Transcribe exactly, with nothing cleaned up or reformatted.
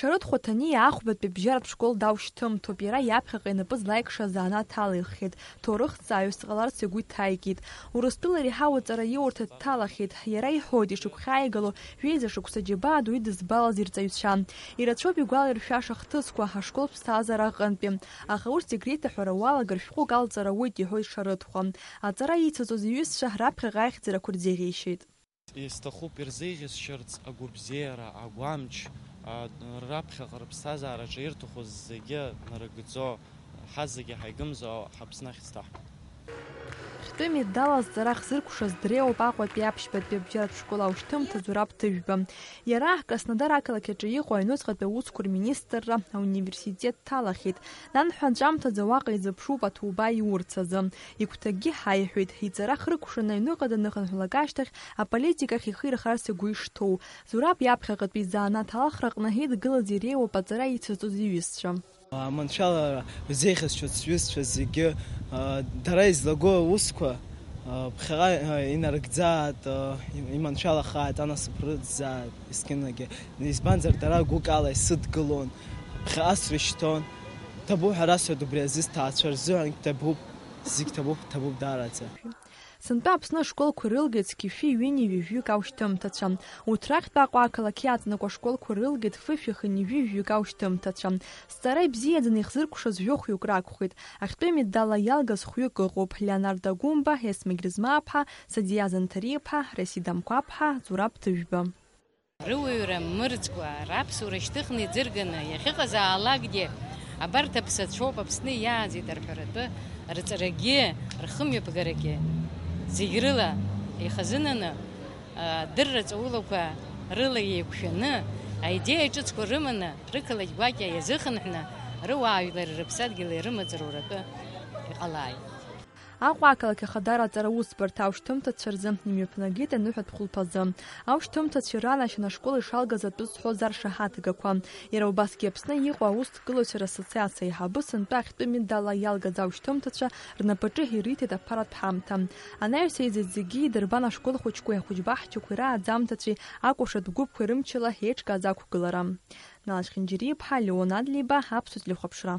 Рыҭхәа Ҭаниа ахәбатәи абжьаратә школ даушьҭымҭоуп, иара иаԥхьаҟа инапы злаикша азанааҭ алиххьеит, ҭоурыхҭҵааҩыс дҟаларц игәы иҭаикит. Урыстәыла иреиҳау аҵараиурҭа дҭалахьеит, иара иҳәоит, ишыгәхьааигало, жәеиза шықәса џьабаа ду идызбалаз ирҵаҩцәа. Ирацәоуп игәалаиршәаша хҭысқәа, ашкол ԥсҭазаара аҟынтәи. Аха урҭ зегь реиҭаҳәара уалагар шәҟәык алҵара ауеит, иҳәоит Шарыҭхәа. Аҵара ицаҵоз иҩызцәа раԥхьаҟа аихьӡарақәа рзеиӷьеишьеит. Исҭахуп ирзеиӷьасшьарц агәабзиара, агәамч, а, раԥхьаҟа рыԥсҭазаараҿы ирҭаху зегьы нарыгӡо, ҳазегьы ҳаигымзо ҳаԥсны ахьӡ ҭаҳҳәо. Хьтәы медал азҵара ахьзыркәшаз дреиуоуп Аҟәатәи аԥшьбатәи абжьаратә школ аушьҭымҭа Зураб Ҭыжәба. Иара Краснодар ақалақь аҿы иҟоу аҩныҵҟатәи аусқәа рминистрра ауниверситет дҭалахьеит. Нанҳәа анҵәамҭаӡа уаҟа изыԥшуп аҭоуба иурц азы. Игәҭакгьы ҳаиҳәеит, иҵара хыркәшаны аҩныҟа даныхынҳәлак ашьҭахь аполитикахь ихы ирхарц игәы ишҭоу. Зураб иаԥхьаҟатәи изанааҭ алхраҟны идгылаз иреиуоуп аҵара ицәырҵуаз иҩызцәа. Аманшәалара зеиӷьасшьоит сҩызцәа зегьы, а, дара излаго аусқәа, а, ԥхьаҟа, а, инарыгӡааит, а, иманшәалахааит, анасыԥ рыҵзааит, есқьынагьы. Избанзар, дара гәыкала исыдгылон, ԥхьаҟа срышьҭон. Ҭабуп ҳәа расҳәоит убри азы сҭаацәа рзыҳәангь ҭабуп, зегь ҭабуп, ҭабуп даараӡа. Сынтәа Аԥсны ашколқәа рылгеит зқьышәи ҩыни ҩажәаҩык аушьҭымҭацәа. Урҭ рахьтә Аҟәа ақалақь иаҵанакуа ашколқәа рылгеит фышәи хынҩажәи жәаҩык аушьҭымҭацәа. Зҵара ибзиаӡаны ихзыркәшаз жәохәҩык ракәхеит. Ахьтәы медалла иалгаз хәҩык ыҟоуп, Леонардо Гәымба, Есма Гьрызмааԥҳа, Садиа Занҭариаԥҳа, Расида Мқәаԥҳа, Зураб Ҭыжәба. Рыуаҩра мырӡкәа, раԥсуара шьҭыхны иӡырганы иахьыҟазаалакгьы, абарҭ аԥсацәоуп Аԥсны иааӡеит арҳәаратәы рҵарагьы, рхымҩаԥгарагьы, зегь рыла ихазынаны, адырра ҵаулақәа рыла еиқәшәаны, аидеиа ҿыцқәа рыманы, рықалақь гәакьа иазыхынҳәны, рыуаажәлари рыԥсадгьыли рымаҵ руратәы иҟалааит. Аҟәа ақалақь ахадара аҵара усбарҭа аушьҭымҭацәа рзы имҩаԥнагеит аныҳәатә хәылԥазы. Аушьҭымҭацәа иранашьан ашкол ишалгаз атәы зҳәоз аршаҳаҭгақәа. Иара убасгьы Аԥсны иҟоу аусҭгылаҩцәа рассоциациа аиҳабы сынтәа ахьтәы медалла иалгаз аушьҭымҭацәа рнапаҿы ириҭеит аԥаратә ҳамҭа. Анаҩс еизеит зегьы идырбан ашкол хәыҷқәеи ахәыҷбаҳчақәеи рааӡамҭацәеи акәашатә гәыԥқәеи рымчала еиҿкааз ақәгылара. Налашь Хинџьариа-иԥҳа, Леон Адлеиба, Аԥсуа телехәаԥшра.